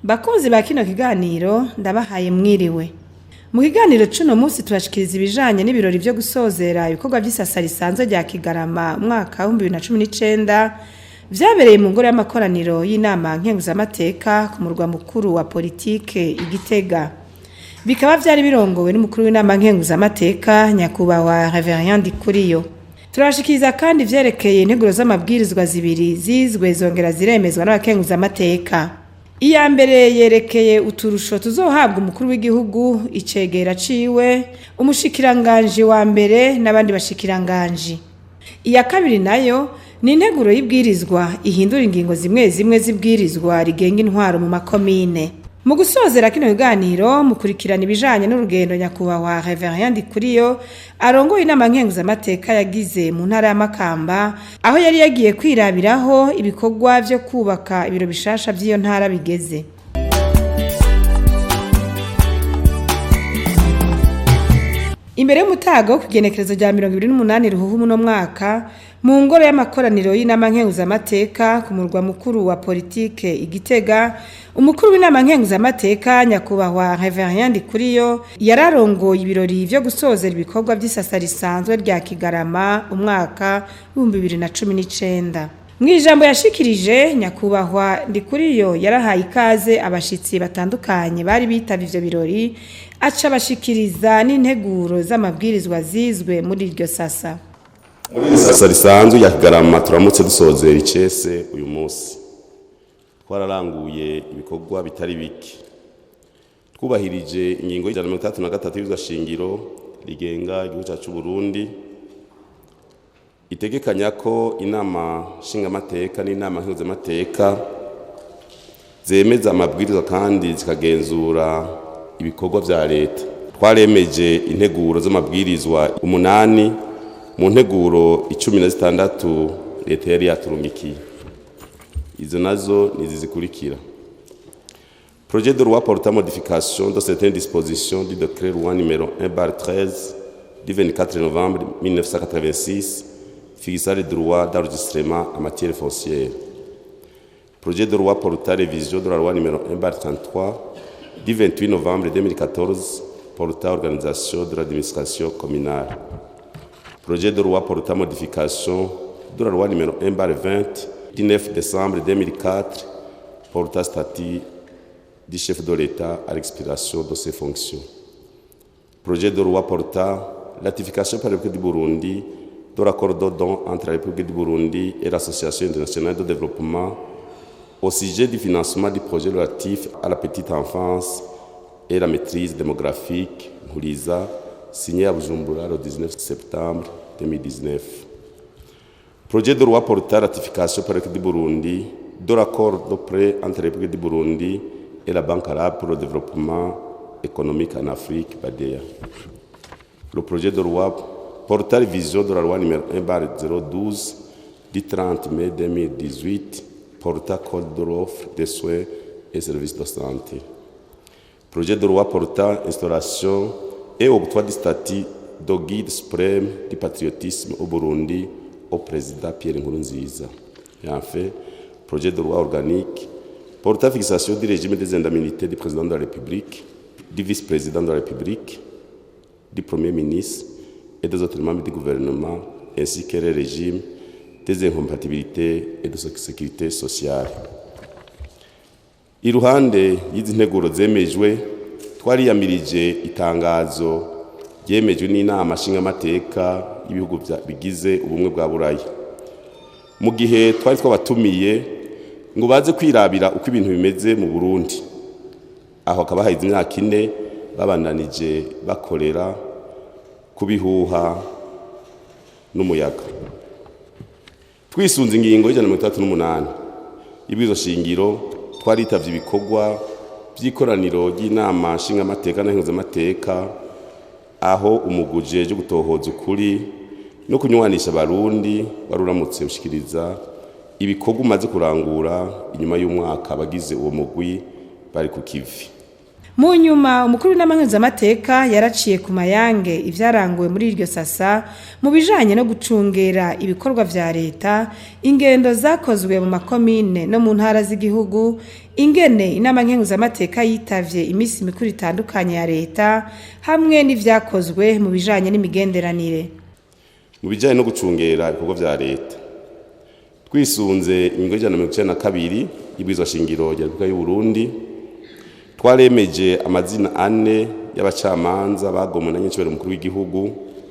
Bakunzi ba kino kiganiro, ndabahaye mwiriwe. Mu kiganiro c'uno munsi turashikiriza ibijanye n'ibirori vyo gusozera ibikorwa vy'isasa risanzwe rya Kigarama umwaka wa 2019, vyabereye mu ngoro y'amakoraniro y'inama nkenguzamateka ku murwa mukuru wa politike i Gitega. Bikaba vyari birongowe n'umukuru w'inama nkenguzamateka, nyakubahwa Révérien Ndikuriyo. Turashikiriza kandi ivyerekeye integuro z'amabwirizwa zibiri zizwe zongera ziremezwa n'abakenguzamateka. Iya mbere yerekeye uturusho tuzohabwa umukuru w'igihugu, icegera ciwe, umushikiranganji wa mbere n'abandi bashikiranganji. Iya kabiri nayo ni integuro y'ibwirizwa ihindura ingingo zimwe zimwe z'ibwirizwa rigenga intwaro mu makomine. Mu gusozera kino kiganiro mukurikirana ibijanye n'urugendo nyakubahwa Révérien Ndikuriyo arongoye inama nkenguzamateka yagize mu ntara ya Makamba, aho yari yagiye kwirabiraho ibikorwa vyo kubaka ibiro bishasha vy'iyo ntara bigeze. Imbere y'umutaga wo kugenekerezo rya 28 Ruhuhu muno mwaka, mu ngoro y'amakoraniro y'inama nkenguzamateka ku murwa mukuru wa politike i Gitega, umukuru w'inama nkenguzamateka, nyakubahwa Révérien Ndikuriyo, yararongoye ibirori vyo gusozera ibikorwa vy'isasa risanzwe rya Kigarama umwaka wa 2019. Mw'ijambo yashikirije, nyakubahwa Ndikuriyo yarahaye ikaze abashitsi batandukanye bari bitavye ivyo birori, aca abashikiriza n'integuro z'amabwirizwa zizwe muri iryo sasa. Muri iri sasa risanzwe rya Kigarama turamutse dusozera icese uyu munsi, twararanguye ibikorwa bitari bike, twubahirije ingingo y'163 y'ibwirizwa shingiro rigenga igihugu cyacu c'u Burundi, itegekanya ko inama nshingamateka n'inama nkenguzamateka zemeza amabwirizwa kandi zikagenzura ibikorwa vya leta. Twaremeje integuro z'amabwirizwa 8 mu nteguro 16 leta yari yaturungikiye. Izo nazo ni izi zikurikira: Projet de loi portant modification de certaines dispositions du décret loi numéro 1/13 du 24 novembre 1986 fixant les droits d'enregistrement en matière foncière. Projet de loi portant révision de la loi numéro 1/33 du 28 novembre 2014 portant organisation de l'administration communale. Projet de loi portant modification de la loi numéro 1/20 du 9 décembre 2004 portant statut du chef de l'État à l'expiration de ses fonctions. Projet de loi portant ratification par la République du Burundi de l'accord de don entre la République du Burundi et l'Association internationale de développement au sujet du financement du projet relatif à la petite enfance et la maîtrise démographique Nkuliza, signé à Bujumbura le 19 septembre 2019. Projet de loi portant ratification par la République du Burundi de l'accord de prêt entre la République du Burundi et la Banque arabe pour le développement économique en Afrique, BADEA. Le projet de loi portant révision de la loi numéro 1/012 du 30 mai 2018 portant code de l'offre des soins et services de santé. Projet de loi portant instauration et octroi du statut de guide suprême du patriotisme au Burundi au président Pierre Nkurunziza. Et enfin, projet de loi organique portant fixation du régime des indemnités du président de la République, du vice-président de la République, du Premier ministre et des autres membres du gouvernement, ainsi que le régime des incompatibilités et de sécurité sociale. Iruhande y'izi nteguro zemejwe, twariyamirije itangazo ryemejwe n'inama nshingamateka y'ibihugu bigize Ubumwe bwa Buraya, mu gihe twari twabatumiye ngo baze kwirabira uko ibintu bimeze mu Burundi. Aho hakaba haheze imyaka 4 babandanije bakorera ku bihuha n'umuyaga. Twisunze ingingo y'168 y'ibwirizwa shingiro, twaritavye ibikorwa vy'ikoraniro ry'inama nshingamateka na nkenguzamateka, aho umugwi ujejwe gutohoza ukuri no kunywanisha Abarundi wari uramutse ushikiriza ibikorwa umaze kurangura inyuma y'umwaka abagize uwo mugwi bari ku kivi. Mu nyuma umukuru w'inama nkenguzamateka yaraciye ku mayange ivyaranguwe muri iryo sasa mu bijanye no gucungera ibikorwa vya leta, ingendo zakozwe mu makomine no mu ntara z'igihugu, ingene inama nkenguzamateka yitavye imisi mikuru itandukanye ya leta, hamwe n'ivyakozwe mu bijanye n'imigenderanire. Mu bijanye no gucungera ibikorwa vya leta, twisunze ingingo y'192 y'ibwirizwa shingiro rya Repubulika y'u Burundi, twaremeje amazina ane y'abacamanza bagomwe na nyincubahiro umukuru w'igihugu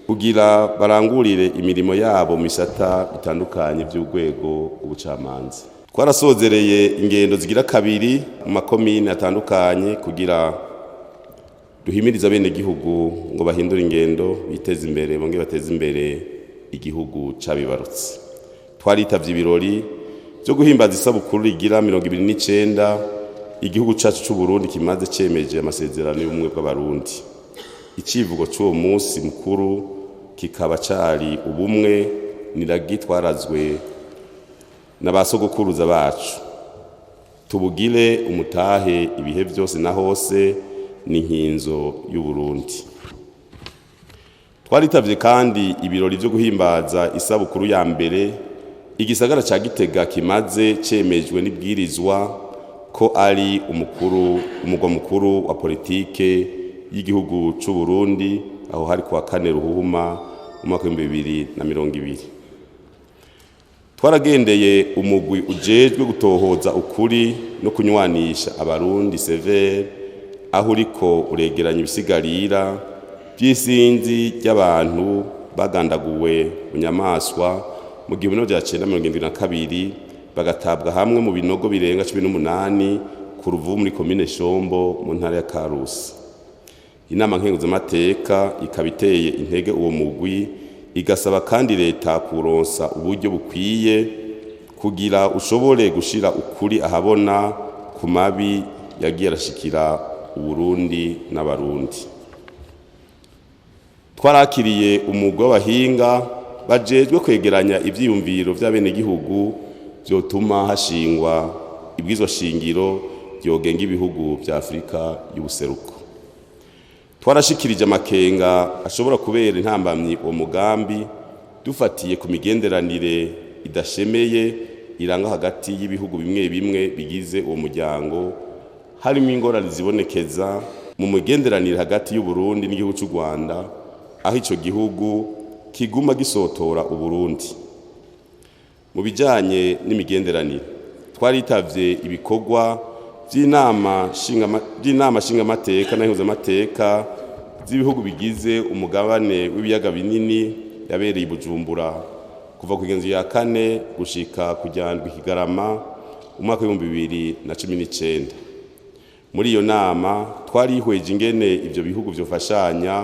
kugira barangurire imirimo yabo mu bisata bitandukanye by'urwego rw'ubucamanza. Twarasozereye ingendo zigira kabiri mu makomine atandukanye kugira duhimirize abenegihugu ngo bahindure ingendo, biteze imbere, bongere bateze imbere igihugu cabibarutse. Twaritavye ibirori vyo guhimbaza isabukuru rigira 29 igihugu cacu c'u Burundi kimaze cemeje amasezerano y'ubumwe bw'abarundi. Icivugo c'uwo munsi mukuru kikaba cari ubumwe niragi twarazwe na ba sogokuruza bacu, tubugire umutahe ibihe vyose na hose, ni nkinzo y'u Burundi. Twaritavye kandi ibirori vyo guhimbaza isabukuru ya mbere igisagara ca Gitega kimaze cemejwe n'ibwirizwa ko ari umugwa mukuru wa politike y'igihugu c'u Burundi, aho hari kuwa kane Ruhuhuma umwaka w'ibihumbi bibiri na mirongo ibiri. Twaragendeye umugwi ujejwe gutohoza ukuri no kunywanisha abarundi severe, aho uriko uregeranya ibisigarira vy'isinzi ry'abantu bagandaguwe mu nyamaswa mu 1972, bagatabwa hamwe mu binogo birenga 18 ku Ruvubu muri komine Shombo mu ntara ya Karusi. Inama nkenguzamateka ikaba iteye intege uwo mugwi, igasaba kandi leta kuronsa uburyo bukwiye kugira ushobore gushira ukuri ahabona ku mabi yagiye arashikira Uburundi n'abarundi. Twarakiriye umugwi w'abahinga bajejwe kwegeranya ivyiyumviro vy'abenegihugu vyotuma hashingwa ibwirizwa shingiro ryogenga ibihugu vya Afrika y'ubuseruko. Twarashikirije amakenga ashobora kubera intambamyi uwo mugambi, dufatiye ku migenderanire idashemeye iranga hagati y'ibihugu bimwe bimwe bigize uwo muryango, harimo ingorane zibonekeza mu migenderanire hagati y'u Burundi n'igihugu c'u Rwanda, aho ico gihugu kiguma gisotora Uburundi. Mu bijanye n'imigenderanire, twaritavye ibikorwa vy'inama nshingamateka n'impuzamateka z'ibihugu bigize umugabane w'ibiyaga binini yabereye i Bujumbura kuva ku igenzo ya kane gushika ku rya ndwi Kigarama umwaka w'2019. Muri iyo nama twarihweje ingene ivyo bihugu vyofashanya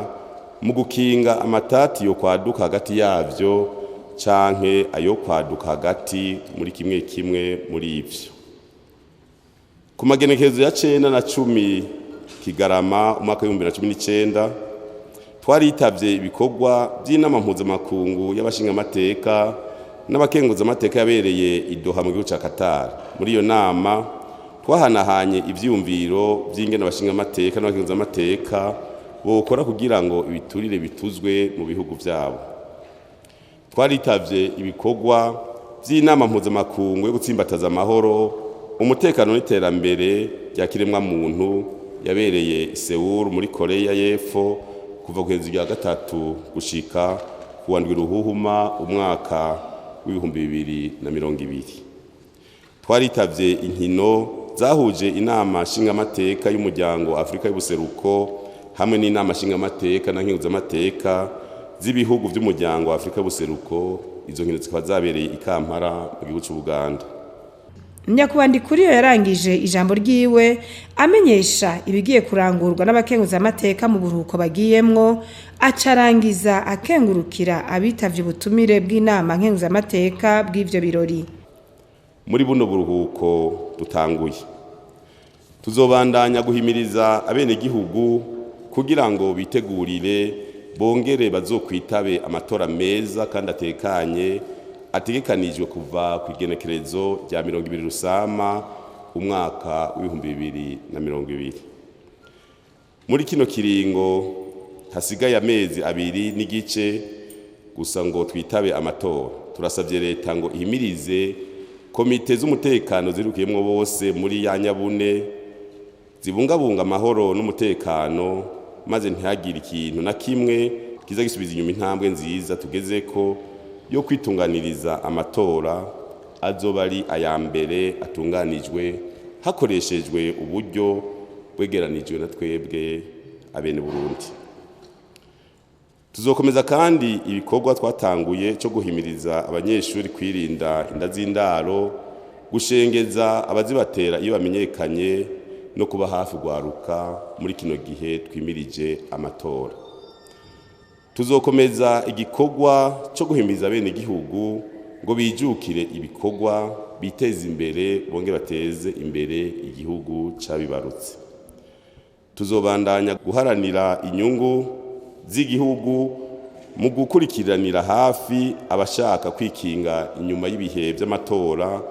mu gukinga amatati yo kwaduka hagati yavyo canke ayo kwaduka hagati muri kimwe kimwe muri ivyo. Ku magenekerezo ya 9 na 10 Kigarama umwaka w'2019, twaritavye ibikorwa by'inama mpuzamakungu y'abashingamateka n'abakenguzamateka yabereye i Doha mu gihugu ca Qatar. Muri iyo nama twahanahanye ivyiyumviro vy'ingene abashingamateka n'abakenguzamateka bokora kugira ngo ibiturire bituzwe mu bihugu vyabo. Twaritavye ibikorwa vy'inama mpuzamakungu yo gutsimbataza amahoro, umutekano n'iterambere rya kiremwa muntu yabereye i Seoul muri Korea y'Epfo kuva ku rya gatatu gushika ku wa ndwi Ruhuhuma umwaka w'2020. Twaritavye inkino zahuje inama nshingamateka y'umuryango Afrika y'ubuseruko hamwe n'inama nshingamateka na nkenguzamateka z'ibihugu vy'umuryango wa Afrika y'ubuseruko. Izo nkino zikaba zabereye i Kampala mu gihugu c'Ubuganda. Nyakubahwa Ndikuriyo yarangije ijambo ryiwe amenyesha ibigiye kurangurwa n'abakenguzamateka mu buruhuko bagiyemwo, acarangiza akengurukira abitavye ubutumire bw'inama nkenguzamateka bw'ivyo birori. Muri buno buruhuko dutanguye, tuzobandanya guhimiriza abenegihugu kugira ngo bitegurire bongere bazokwitabe amatora meza kandi atekanye ategekanijwe kuva ku igenekerezo rya 20 Rusama umwaka w'2020. Muri kino kiringo hasigaye amezi abiri n'igice gusa ngo twitabe amatora, turasabye leta ngo ihimirize komite z'umutekano zirukiyemwo bose muri ya nyabune zibungabunga amahoro n'umutekano, maze ntihagire ikintu na kimwe kiza gisubiza inyuma intambwe nziza tugezeko yo kwitunganiriza amatora azoba ari aya mbere atunganijwe hakoreshejwe uburyo bwegeranijwe na twebwe abene Burundi. Tuzokomeza kandi ibikorwa twatanguye cyo guhimiriza abanyeshuri kwirinda inda z'indaro, gushengeza abazibatera iyo bamenyekanye, no kuba hafi gwaruka muri kino gihe twimirije amatora. Tuzokomeza igikorwa cyo guhimiriza bene igihugu ngo bijukire ibikorwa, biteze imbere, bongere bateze imbere igihugu cabibarutse. Tuzobandanya guharanira inyungu z'igihugu mu gukurikiranira hafi abashaka kwikinga inyuma y'ibihe by'amatora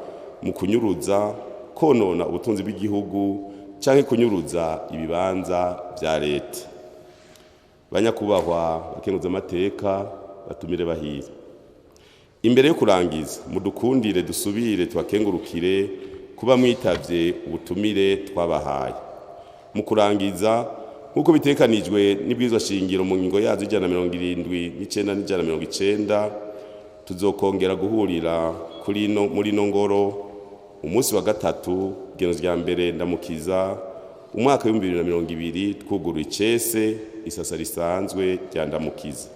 mu kunyuruza, konona ubutunzi bw'igihugu canke kunyuruza ibibanza vya leta. Banyakubahwa bakenguzamateka, batumire bahire, imbere yo kurangiza mudukundire dusubire tubakengurukire kuba mwitavye ubutumire twabahaye. Mu kurangiza, nk'uko bitekanijwe n'ibwirizwa shingiro mu ngingo yazo 179 n'190, tuzokongera guhurira kuri no muri no ngoro umunsi wa gatatu igenekerezo rya mbere Ndamukiza umwaka w'2020, twuguruye icese isasa risanzwe rya Ndamukiza.